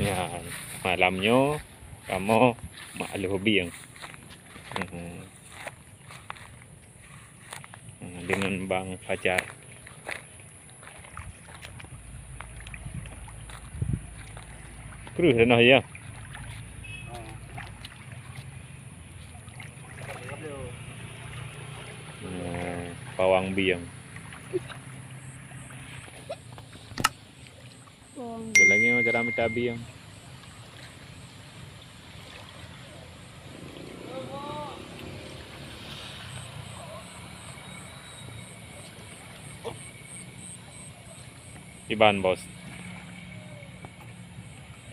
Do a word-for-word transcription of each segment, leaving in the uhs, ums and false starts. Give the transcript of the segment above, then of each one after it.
Nah, malam nyoe kamoe meualoh bieng. Hmm. Hmm, deungon Bang Fajar. Kreueh tanoh ya. Nah, pawang bieng. Lagi cara mita bieng. Iban bos.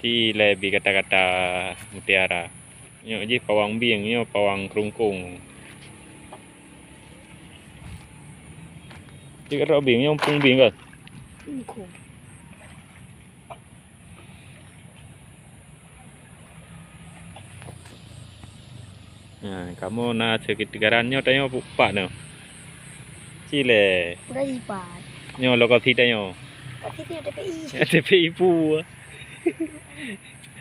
Ci lé bi kata-kata mutiara. Nyoe jih pawang bieng, nyoe pawang krungkung. Ci kata bieng, nyoe pung bieng kan? Krungkung. Nah, kamoe na seugitiga ran nyoe tanyoe pu-, pat nyoe. Ci lé. Udah lipat. Nyoe lokasi tanyoe. Lokasi tanyoe T P I. T P I pu.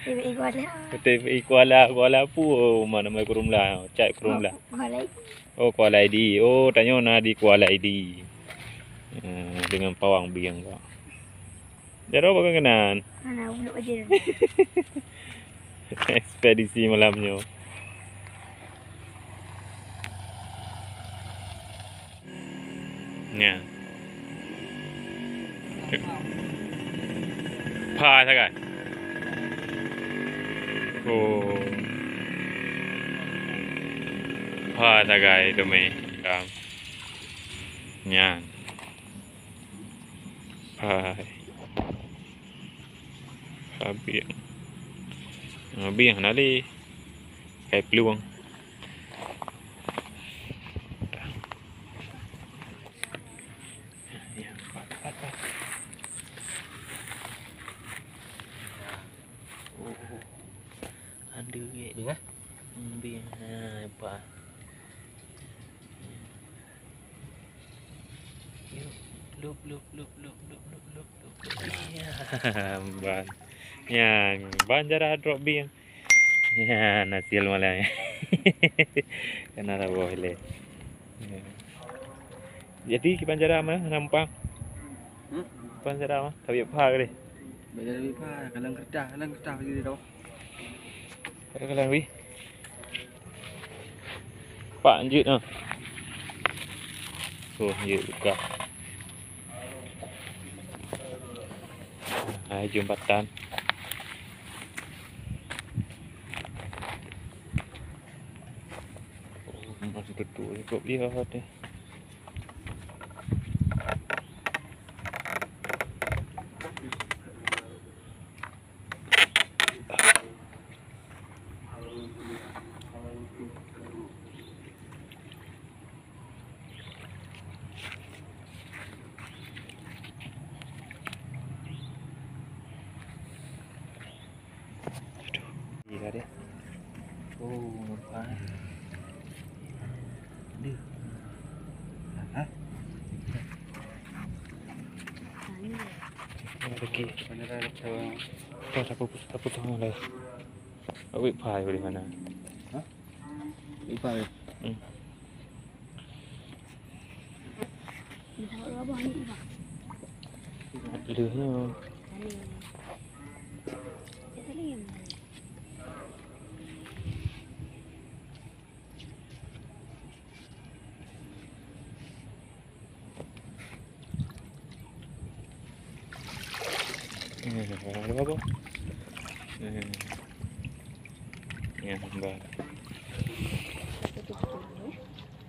T P I Kuala. T P I Kuala, Kuala pu, oh, mana mai Kurumla, cak Kurumla. Kuala. Oh, Kuala Idi. Oh, tanyoe na di Kuala Idi. Hmm, deungon pawang bieng kok. Jaroe bak keunan. Hana, ulok aja. Ekspedisi malam nyoe. Nya. Pha sagai. Oh. Pha sagai tu meh. Kam. Nyan. Hai. Hai bieng. Ah, bieng hana lé. Hai plueng. Oh, oh. Aduh, ye. Bieng, ah? Hmm, bieng. Ha, hebat. Yuk, lup, lup, lup. Ya, ban. Ya, ban jarah drop bieng. Ya, hasil malam. Kena saboh lé. Ya. Jadi, kiban jarah mana nampang? Hmm? Kiban jarah mana? Tapi apa kali? Beda lebih apa? Kalau kertas, kalau kertas lagi dia tahu. Ada kalang wih. Pak, lanjut ah. Oh, lanjut buka. Hai, jembatan. Oh, masih betul kok dia ada. Aduh. Iya deh. Oh, nampak. Aduh. Hah? Okey. Mana dah ada. Dah, dah putus, dah putus. Awik pai dari mana? Hah? Awik pai. Hmm. Leuh nyoe. Eh, ada apa? Eh. Ya, bah.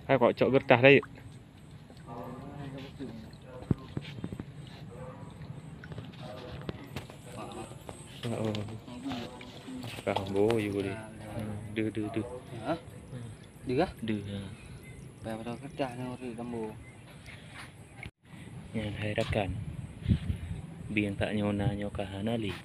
Hai, kok cok gertah dah, yuk. Oh. Kah bo yuk deh. Deuh, deuh, deuh. Ha? Deuh kah? Deuh, ha. Payah pada kertas ni urut gambo. Nyan hai rakan. Bieng tak nyoe na nyoe ka hana lé.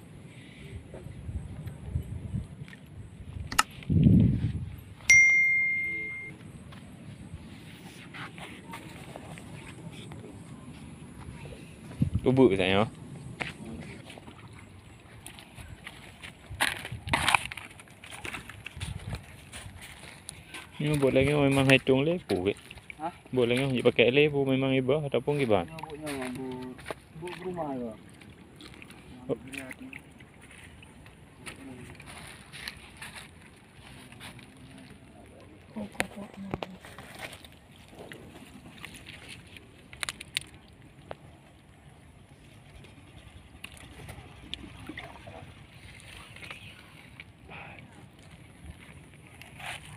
Ubeuk tak nyoe? Nyoe buet lagèe nyoe memang hai tueng lé peue? Hah? Buet lagèe nyoe jipakèk lé peue memang iba ataupun kiban? Nyoe buet nyoe bu, bu, bu rumah tu. Oh.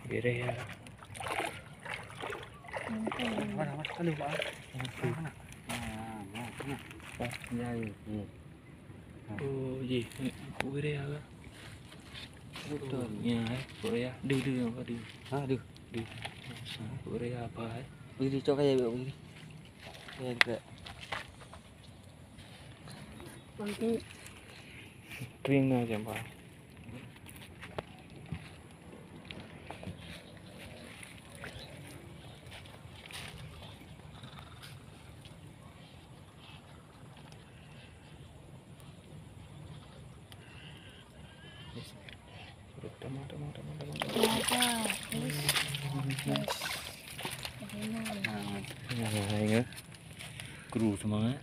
Beuraya. Mana, mana? Aduh, mana? Mana? Mana? Mana? Mana? Oh, jih. Beuraya ke? Betul. Ya, eh, beuraya. Deuh, deuh, apa deuh? Ha, deuh. Deuh. Ha, beuraya apa, eh? Beri cok kaya, beri. Kaya juga. Kering na jampa. Tama, tama, tama, tama, tama. Nah, ingat. Kru semangat.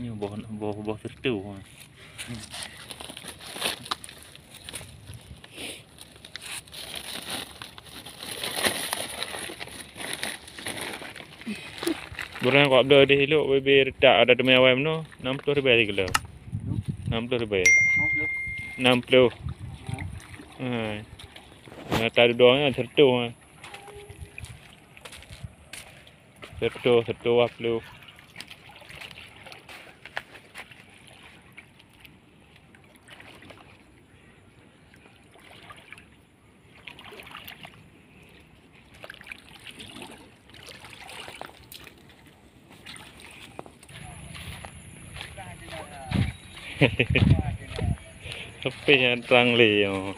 Nyoe boh, boh, boh sertu. Beurang kok bloe di hilok bebe retak ada teumé awai meunoe, enam puluh ribèe sikilo. Enam puluh ribèe. Enam puluh. Ha. Nah, tadi doangnya sertu, ha. Sertu, sertu dua puluh. Tapi nyang trang lé nyoe.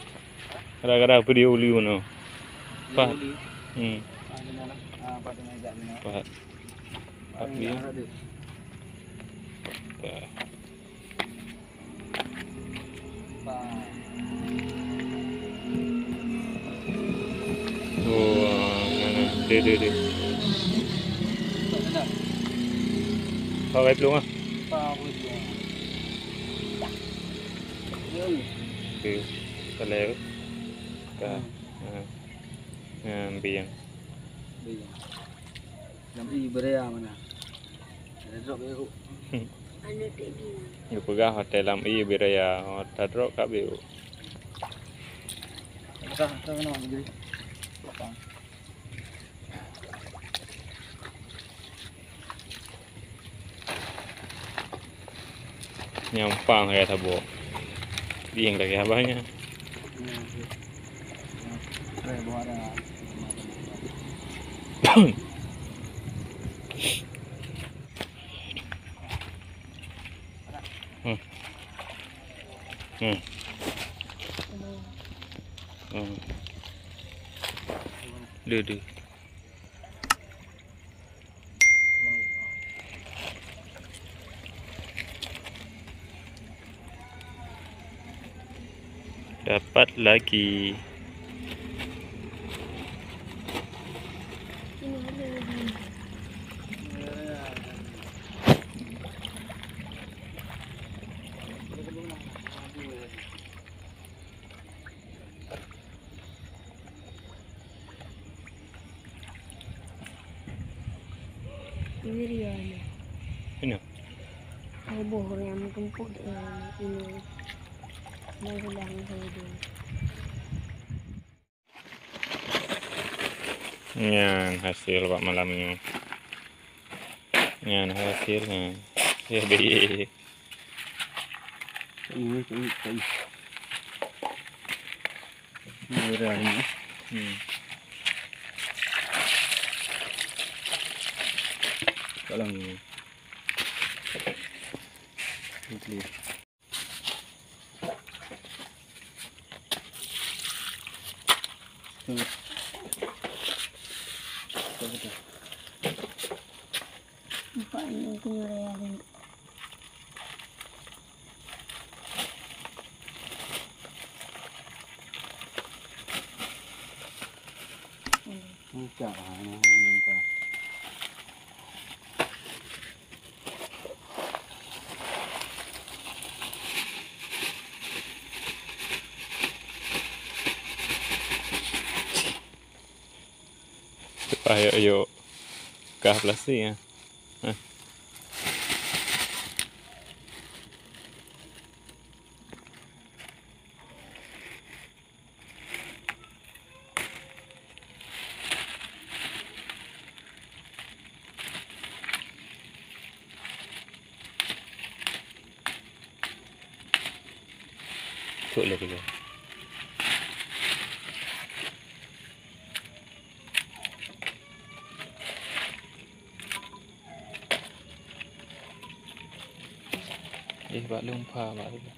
Kadang-kadang video uli meunoe. Pat. Hmm. Pat. Pat. Oh, nah, nah. Deh, deh, deh. Pakai pelung ah. Okey. Kalau. Ka. Hmm. Ha. Ha, biang. Biang. Lam ié beuraya mana? Ada drop ya, Kuk. Ada tadi. Dia peugah hotel lam ié beuraya, hotel drop kat biru. Entah, entah mana nak jadi. Lapang. Nyampang ya, saboh. Bieng lagi abahnya. Hmm. Hmm. Hmm. Deh, deh. Dapat lagi. Ini dia ni. Ini. Heboh orang yang mengkemput, eh, ini. Mau bilang saya dulu. Nyan hasil bak malam nyoe. Nyan hasil nyan. Ya, baik. Ini, ini, ini. Merah ni. Hmm. Tolong ni. Okey. Hmm. Betul, betul. Nampak ni, aku raya ni. Muka, ah, nah, nah, muka. Lepas yuk, yuk kah plastik ya. Hah. Cok lé tiga. Eh, bak lumpa, bak lumpa.